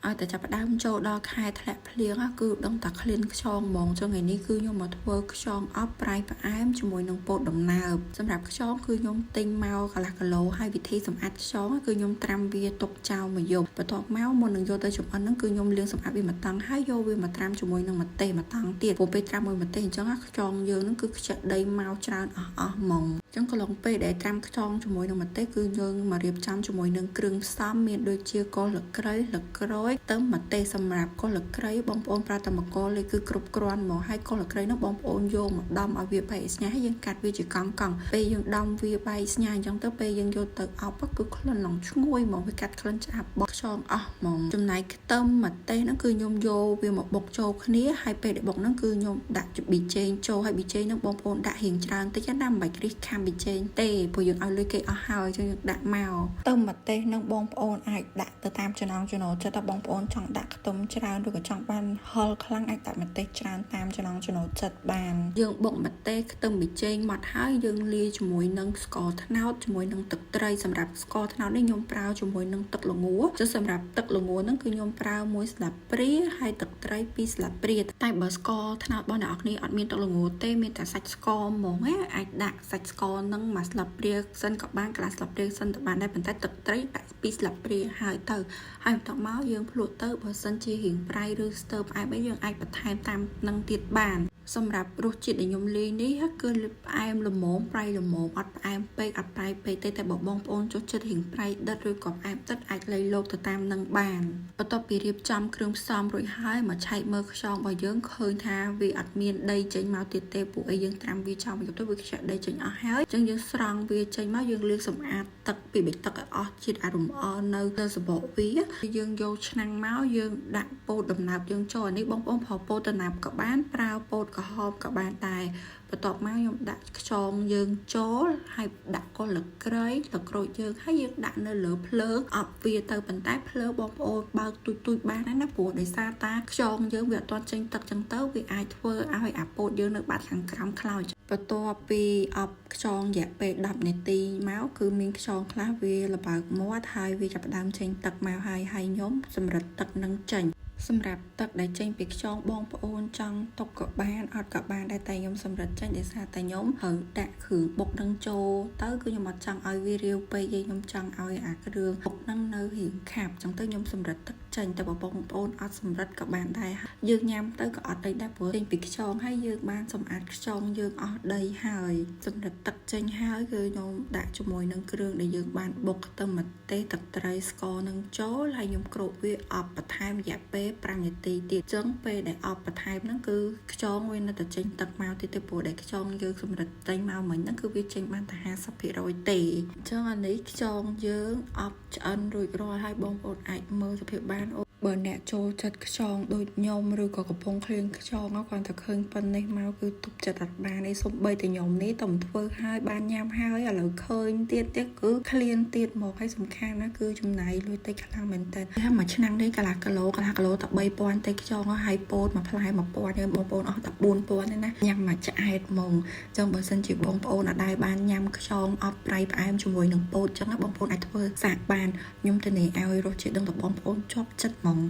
ឲ្យតែចាប់ផ្ដើមចូលដល់ខែធ្លាក់ភ្លៀងគឺដឹងតែក្លៀនខ្យងហ្មងចឹងថ្ងៃនេះគឺខ្ញុំមកធ្វើខ្យងអប់ប្រៃផ្អែមជាមួយនឹងពោតដំណើបសម្រាប់ខ្យងគឺខ្ញុំទិញមកកន្លះគីឡូហើយវិធីសម្អាតខ្យងគឺខ្ញុំត្រាំវាទុកចោលមួយយប់បន្ទាប់មកមុននឹងយកទៅចម្អិនហ្នឹងគឺខ្ញុំលាងសម្អាតវាមួយតង់ហើយយកវាមកត្រាំជាមួយនឹងម្ទេសមួយតង់ទៀតព្រោះពេលត្រាំមួយម្ទេសអញ្ចឹងខ្យងយើងហ្នឹងគឺខ្ជិះដីមកច្រើនអស់អស់ហ្មងចឹងកន្លងពេលដែលត្រាំខ្យងជាមួយនឹងម្ទេសគឺយើងមករៀបចំជាមួយនឹងគ្រឿងផ្សំមានដូចជាគល់ស្លឹកគ្រៃស្លឹកក្រូចទៅម្ទេសសម្រាប់គល់ស្លឹកគ្រៃបងប្អូនប្រើតែមួយកលលេគឺគ្រប់គ្រាន់ហ្មងហើយកល់ស្លឹកគ្រៃនោះបងប្អូនយកមកដំឲ្យវាបែកស្ញាហើយយើងកាត់វាជាកង់កង់ពេលយើងដំវាបែកស្ញាអញ្ចឹងទៅពេលយើងយកទៅអប់គឺក្លិនឡើងឈ្ងុយហ្មងវាកាត់ក្លិនឆ្អាបបោះខ្យងអស់ហ្មងចំណែកខ្ទឹមម្ទេសហ្នឹងគឺខ្ញុំយកវាមកបុកចូលគ្នាហើយពេលដែលបុកហ្នឹងគឺខ្ញុំដាក់ប៊ីចេងចូលហើយប៊ីចេងហ្នឹងបងប្អូនដាក់រៀងច្រើនតិចណាមិនបាច់រិះខាំប៊ីចេងទេព្រោះយើងឲ្យលុយគេអស់ហើយចឹងយើងដាក់មកខ្ទឹមម្ទេសហ្នឹងបងប្អូនអាចដាក់ទៅតាមចំណង់ចំណូលចិត្តថាបងប្អូនចង់ដាក់ខ្ទឹមច្រើនឬក៏ចង់បានហឹរខ្លាំងអាចដាក់ម្ទេសច្រើនតាមចំណង់ចំណូលចិត្តបានយើងបុកម្ទេសខ្ទឹមប៊ីចេងម៉ត់ហើយយើងលាយជាមួយនឹងស្ករត្នោតជាមួយនឹងទឹកត្រីសម្រាប់ស្ករត្នោតនេះខ្ញុំប្រើជាមួយនឹងទឹកល្ងចុះសម្រាប់ទឹកល្ងហ្នឹងគឺខ្ញុំប្រើមួយស្លាបព្រាហើយទឹកត្រីពីរស្លាបព្រាតែបើស្ករត្នោតរបស់អ្នកនរគ្នាអត់មានទឹកល្ងទេមានតែសាច់ស្ករហ្មងណាអាចដាក់សាច់ស្ករហ្នឹងមួយស្លាបព្រាសិនក៏បានកន្លះស្លាបព្រាសិនក៏បានដែរប៉ុន្តែទឹកត្រីដាក់ពីរស្លាបព្រាហើយទៅហើយបន្ទាប់មកយើងភ្លក់ទៅបើសិនជារៀងប្រៃឬស្ទើរផ្អែមអីយើងអាចបន្ថែមតាមនឹងទៀតបានសម្រាប់រសជាតិដែលខ្ញុំលាយនេះគឺផ្អែមល្មមប្រៃល្មមអត់ផ្អែមពេកអត់ប្រៃពេកទេតែបើបងប្អូនចូលចិត្តរៀងប្រៃដិតឬក៏ផ្អែមដិតអាចលៃលោកទៅតាមនឹងបានបន្ទាប់ពីរៀបចំគ្រឿងផ្សំរួចហើយមកឆែកមើលខ្យងរបស់យើងឃើញថាវាអត់មានដីចេញមកទៀតទេពួកអីយើងត្រាំវាចោលមកយប់ទៅវាខ្ជិះដីចេញអស់ហើយអញ្ចឹងយើងស្រង់វាចេញមកយើងលាងសម្អាតទឹកពីបិទឹកឲ្យអស់ជាតិអារំអល់នៅលើសបកវាយើងយកឆ្នាំងមកយើងដាក់ពោតដំណើបយើងចូលអានេះបងប្អូនប្រើពោតដំណើបក៏បានប្រើពោតក្រហមក៏បានដែរបន្ទាប់មកខ្ញុំដាក់ខ្យងយើងចូលហើយដាក់គល់ស្លឹកគ្រៃស្លឹកក្រូចយើងហើយយើងដាក់នៅលើភ្លើងអប់វាទៅប៉ុន្តែភ្លើងបងប្អូនបើកទូចទូចបានណាព្រោះដោយសារតាខ្យងយើងវាអត់ទាន់ចេញទឹកចឹងទៅវាអាចធ្វើឲ្យអាពោតយើងនៅបាត់ខាងក្រោមខ្លោចបន្ទាប់ពីអប់ខ្យងរយៈពេល10នាទីមកគឺមានខ្យងខ្លះវាល្បើកមាត់ហើយវាចាប់ផ្ដើមចេញទឹកមកហើយហើយខ្ញុំសម្រិតទឹកនឹងចេញសម្រាប់ទឹកដែលចេញពីខ្យងបងប្អូនចង់ទុកក៏បានអត់ក៏បានដែរតែខ្ញុំសម្រិតចេញដោយសារតែខ្ញុំត្រូវដាក់គ្រឿងបុកនឹងចូលទៅគឺខ្ញុំអត់ចង់ឲ្យវារាវពេកទេខ្ញុំចង់ឲ្យអាគ្រឿងបុកនឹងនៅរៀងខាប់អញ្ចឹងទៅខ្ញុំសម្រិតទឹកចេញតែបើបងប្អូនអត់សម្រិតក៏បានដែរយើងញ៉ាំទៅក៏អត់អីដែរព្រោះចេញពីខ្យងហើយយើងបានសម្អាតខ្យងយើងអស់ដីហើយសម្រិតទឹកចេញហើយគឺខ្ញុំដាក់ជាមួយនឹងគ្រឿងដែលយើងបានបុកខ្ទឹមម្ទេសទឹកត្រីស្ករនឹងចូលហើយខ្ញុំគ្របវាអប់បន្ថែមរយៈពេល5នាទីទៀតអញ្ចឹងពេលដែលអប់បន្ថែមហ្នឹងគឺខ្យងវានៅតែចេញទឹកមកទៀតទេព្រោះដែលខ្យងយើងសម្រិតចេញមកមិញហ្នឹងគឺវាចេញបានតែ50%ទេអញ្ចឹងអានេះខ្យងយើងអប់ឆ្អិនរួចរាល់ហើយបងប្អូនអាចមើលសភាពបានអូបើអ្នកចូលចិត្តខ្យងដូចខ្ញុំឬក៏កំពុងឃ្លានខ្យងគ្រាន់តែឃើញប៉ុណ្ណេះមកគឺទប់ចិត្តអត់បានទេសូម្បីតែខ្ញុំនេះតែមិនធ្វើហើយបានញ៉ាំហើយឥឡូវឃើញទៀតទៀតគឺឃ្លានទៀតមកហើយសំខាន់ណាគឺចំណាយលុយតិចខ្លាំងមែនតើថាមួយឆ្នាំនេះកន្លះគីឡូកន្លះគីឡូតែ3000ទេខ្យងហើយពោតមួយផ្លែ1000ទេបងប្អូនអស់តែ4000ទេណាញ៉ាំមួយឆ្អែតហ្មងចឹងបើសិនជាបងប្អូនអត់ដែលបានញ៉ាំខ្យងអប់ប្រៃផ្អែមជាមួយនឹងពោតចឹងបងប្អូនអាចធ្វើសាកបានខ្ញុំធានាឲ្យរសជាតិដឹងតែបងប្អូនជាប់ចិត្តហ្មង។